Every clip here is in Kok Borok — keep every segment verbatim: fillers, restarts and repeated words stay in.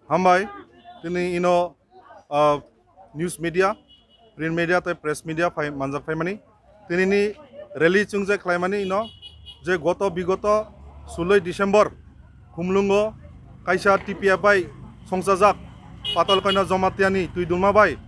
Hambai, tini ino, ah, news media, print media tei press media phai manjak phaimani. Tinini rally chwngjak khlaimani ino je goto bigoto suloi December Khumlungo kaisa T P F bai songchajak Patal Koina Jamatia ni twi dulma bai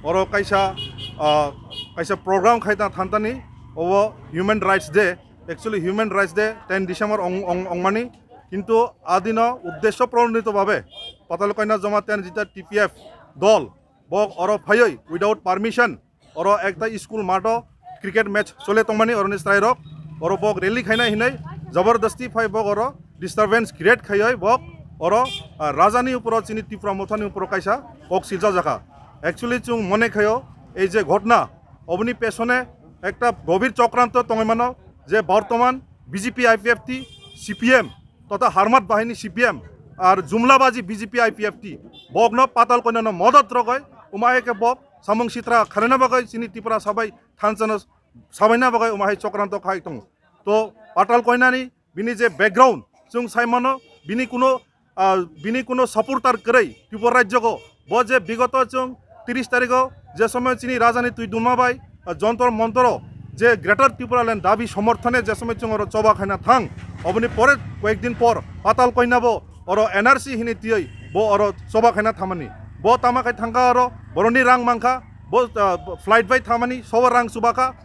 oro kaisa, ah, kaisa program khaina thantani obo Human Rights Day. Actually, Human Rights Day ten December ong-, ong-, ongmani, kintu adino uddesho pronito babe Patal Koina Jamatia ni jita T P F dol bok oro phaioi without permission oro ekta school matho cricket match chole tongmani oroni chwrairok, oro bok rally khaina hinwi jabardasti phai bok oro disturbance create khaioi bok oro, ah, rajani uporo chini Tipra Mothani uporo kaisa kok siljajakha. Actually, chwng mone khaio ei je ghotna oboni pesone ekta gobhir chokranto tongwi mano je bortoman B J P I P F T, C P M totha Harmat bahini C P M ar jumlabaji B J P I P F T bokno Patal Koinano modot rogoi, umai khe bok samung sitra kharina bagoi chini Tripura sabai thansano sabaina bagoi umai chokranto khai tongo. To Patal Koinani bini je background chwng sai mano, bini kuno, ah, bini kuno supporter kwrwi Tripura rajyogo. Bo je bigoto chwng tris tarigo je somoy chini rajani twi dulma bai, ah, Jontor Montoro je Greater Tipraland dabi somorthone je somoy chwng oro choba khaina thang, oboni pore koyekdin por Patal Koina bo oro N R C hinwi tiyoi bo oro choba khaina thamani. Bo tama khai thangkha oro boroni rang mankha, bo, ah, flight bai thamani sobo rang chubakha.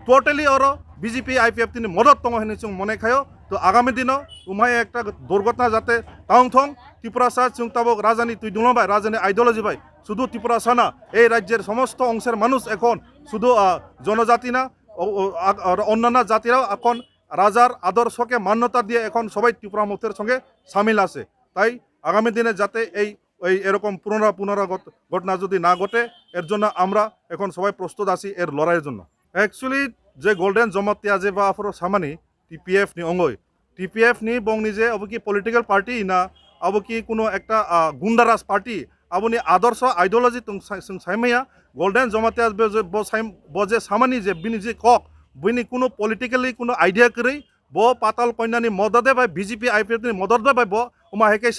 Totally oro B J P I P F T ni modot tongo hinwi chwng mone khaio. To agami dino umhai ekta durghotna jate taung thong, Tiprasa chwng tabok rajani twi dulma bai, rajani ideology bai, sudu Tiprasa na, ei rajyer somosto ongser manush ekhon sudu, ah, jonojati na, o, o, ag-, ar onnanna jatirao ekhon rajar adorshoke manyota diye ekhon sobai Tipra Mothor songe samil ase. Tai agami dine jate ei, ei erokom punora-, punaragot-, ঘটনা যদি না ঘটে, এর জন্য আমরা এখন সবাই প্রস্তুত আছি এর লড়াইয়ের জন্য। Actually, যে গোল্ডেন জমাতিয়া যে বা আফরো সামানি T P F ni ongoi, T P F ni bongni je abo ki political party na, abo ki kuno ekta, ah, gundaraj party, aboni adorsho ideology tong sai-, song saimaya, Golden Jamatia bo je, bo sai-, bo je samani je bini je kok, bini kuno politically kuno idea kwrwi, bo Patal Koinani modode bai B J P I P F ni modode bai bo, uma hai khe